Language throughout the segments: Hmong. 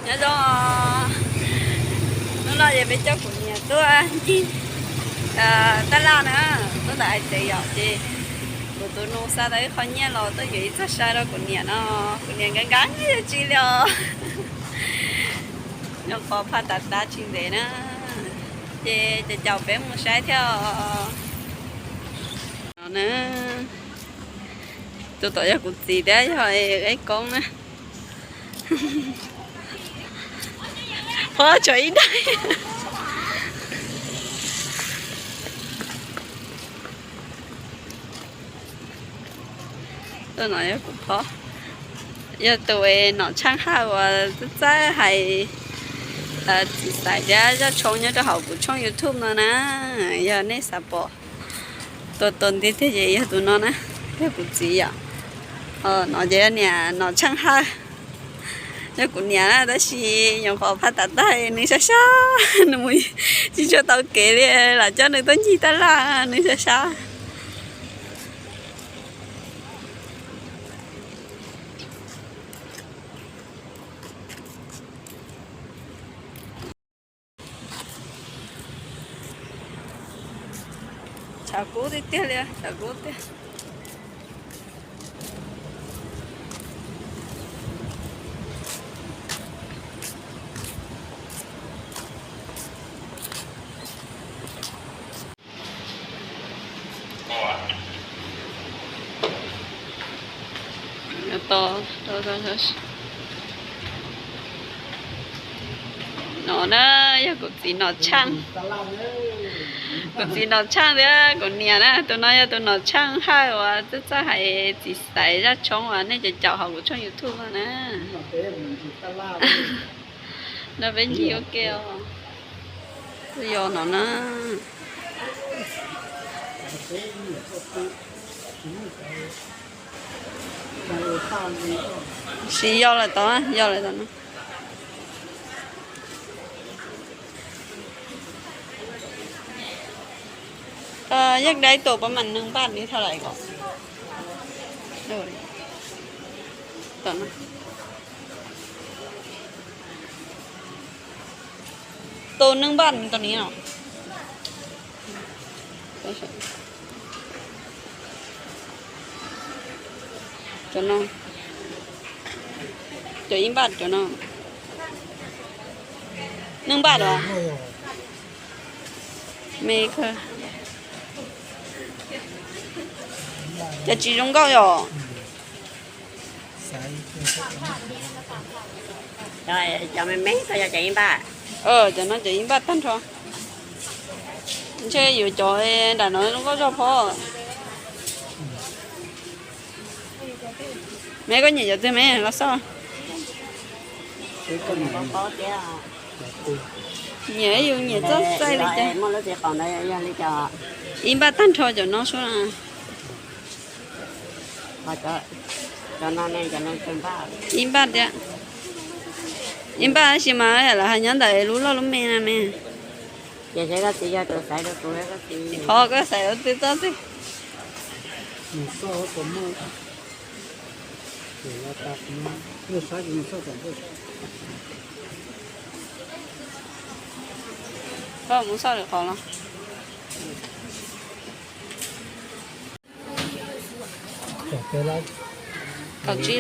Nyob zoo, hnub no ces peb coj kuv niam tuaj ncig taj laj na, tuaj ntawm hais tias yom, ces kuv tus nus xa tau ib qho nyiaj los tuaj yuav ib txoj sai rau kuv niam no, kuv niam nkag nkag tsis li os. Nyob qhov phaj tav tav tsis ntev na, ces caum caum peb mus saib thiab os. No na, tus tom yog kuv txiv thiab yog Qeb Koob na. Phob tshuav ib daim. Tus no yog kuv phob, yog tus nom tsheej haj uas txawj txawj hais txiv xaiv thiab zaj tshoob nyob rau hauv kuv tshooj YouTube no na. Yog nej xav pom tua tua nti tiag ces yog tus no na, yog kuv txiv yom. No ces yog niam nom tsheej haj, yog kuv niam na, tab sis nyuam qhuav phaj tav tag nws sab sab, nws mus tsis tshua tau kev li, lam coj nws tuaj ncig taj laj nws sab sab. Tshav kub tiag tiag li, tshav kub tiag. No na yog kuv txiv nom tsheej, kuv txiv nom tsheej thiab kuv niam na, tus no yog tus nom tsheej haj uas txawj txawj hais txiv xaiv zaj tshoob uas nej caum caum hauv kuv tshooj YouTube no na. No peb ncig ua ke os. Twb yog no na. Sis yog lawm tau, yog lawm tau na. Yog dai tus pab mas neeg npaj li thaum lawm ko. Tus neeg npaj tus ni no. Cov no, cov ib npaj cov no. Neeg npaj los? Me kawg. Cov tsis zoo nkauj yom. Cov me me ko yog cov ib npaj. Cov no cov ib npaj tag nrho. Ntshe yuav cov nram no zoo nkauj zog phob. Me koj nyiam cov twg me los xauj. Nyiam yus nyiam txoj txaij li cas. Ib npaj tag nrho cov no sub. Ib npaj thiab. Ib npaj tab sis mas lawv hais nyob ntawm lub loj lub me na me. Qhov koj xaiv ua twg txoj twg. Koj mus xauj lwm qhov los. Kaum tsib lab. Kaum tsib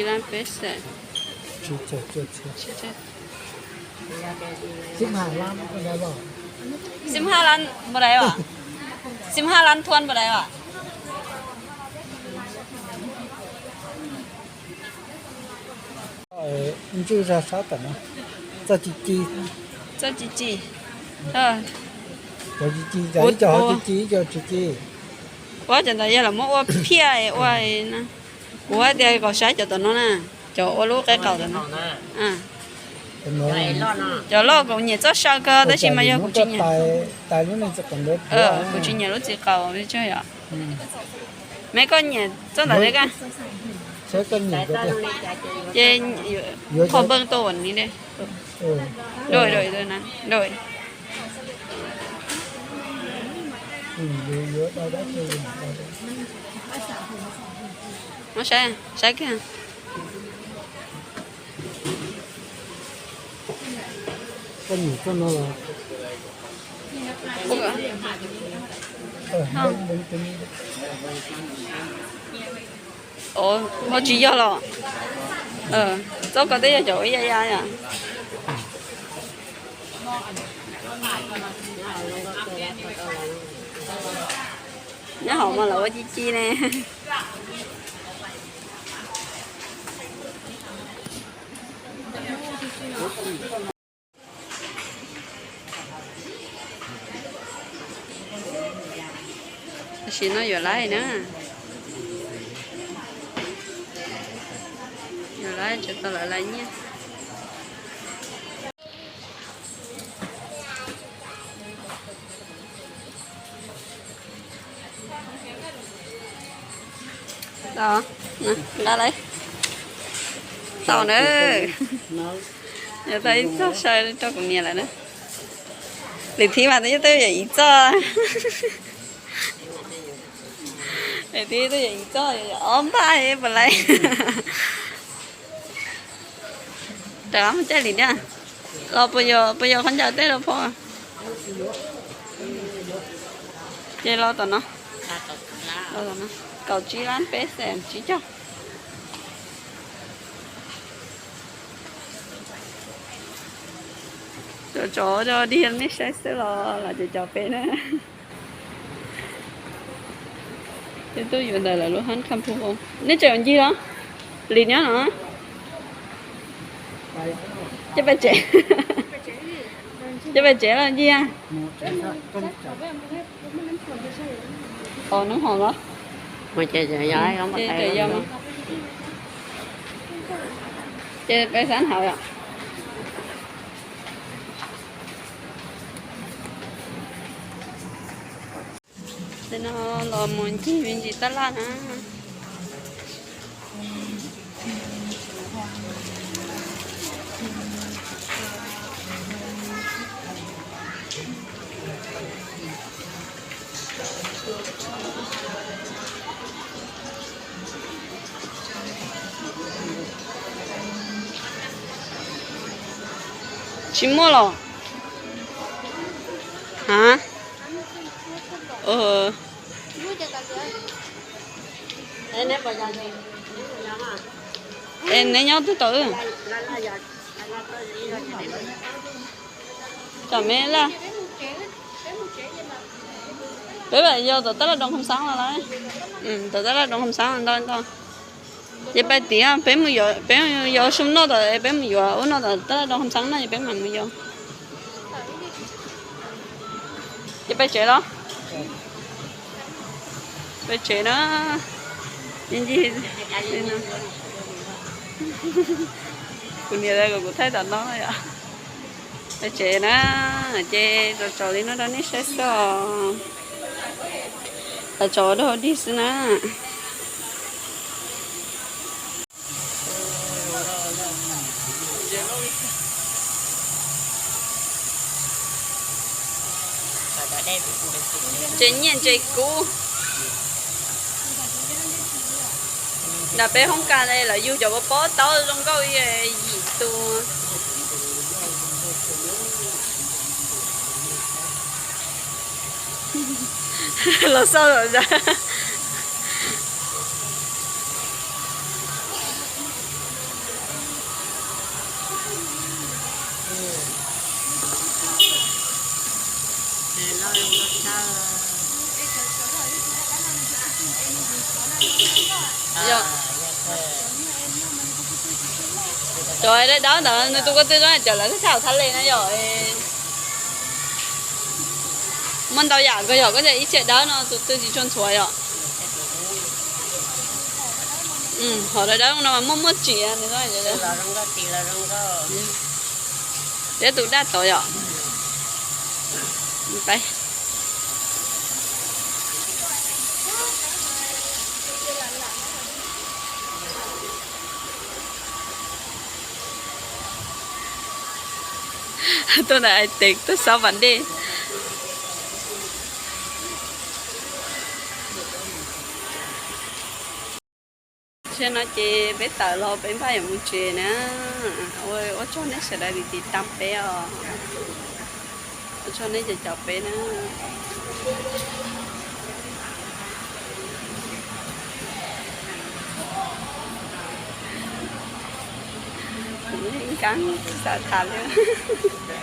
lab peb xees. Xib haj lab npua dai as? Xib haj lab thuan npua dai as? Ntsuj zog sab tom no. Txoj ci ci. Txoj ci ci. Cov ci ci, cov ib co ho ci ci, ib co tsis ci. Ua cov ntawd yog los muab ua phiaj ua na. Kuv hais tias kom saib cov tom no na, cov ua lub qe qaum tom no. Cov loj kuv nyiam txoj saw kawg tab sis mas yog kuv tsis nyiam. Kuv tsis nyiam lub txiv qaum tsawg yom. Me koj nyiam txoj ntawd thiab koj? Ces phom npeej tuaj ua ni. Nrog, nrog. Saib, saib kiag. Ho tsis yog los? Txob ko twb yog cov ib yam yam. Nyob hauv mas lawv ua ci ci ne. Tam sim no yuav laiv na. Yuav laiv tseem tau lawv laiv nyiaj. Tau, nqa lawm. Tau na. Yog tau ib txoj saw rau kuv niam lawm na. Lwm thib mas twb yog ib txoj. Lwm thib twb yog ib txoj, ob npaj puas laiv. Rov mus caij lwm thiab. Los puas yog, puas yog qhov ncauj tej los phom? Ces los tom no. Kaum tsib lab peb xees tsib caug. Cov tsov cov dig nej saib xwb los los cov cov peb na. Twb tuaj yuav ntawm lawv lub hab kham phu. Nej tseem yuav ncig los? Lim nyob no. Cia pais tsev. Cia pais tsev los ncig. Ov, noob hoom los? Ces peb xab hauv yom. Tam no los mus ncig me ntsis tab laj na. Tsis muaj los? Ha? Es neb nyob twg tau? Tam me laj, peb mam yos tom tab laj Doo Kham Xaab los lawm. Tom tab laj Doo Kham Xaab ntau ntau. Ces pais tias peb mus yuav, peb yos su noj tom, peb mus yuav ub no tom tab laj Doo Kham Xaab no ces peb mam mus yos. Ces pais tsev los? Pais tsev na. Ncig, kuv niam kom kuv thaij tom no yom. Pais tsev na, ces tso tsov li no rau nej saib xwb os. Tso tsov dog dig xwb na. Ntses nyiaj ntses kub. Nram peb hoob kas lawv yug cov pob taub zoo nkauj yim tus. Los xauj los. Cov dawb dawb ntawd nws tus ko tw zoo cov lawv thaj thaj le na yom. Muaj ntau yam kawg yom, koj ib txhia dawb no tus twg tsis tshua ntxhuav yom. Hom dawb dawb no mas muaj muaj tsim. Peb tus daj tod yom. Tuaj ntawm Ais Tes tuaj xauj pas dej. Tam sim no ces peb tawm los peb npaj yuav mus tsev na. Ua tsaug nej sawv daws tiv tam peb os. Ua tsaug nej cov caum peb na. Kuv yeej nkees tsis xav tham li.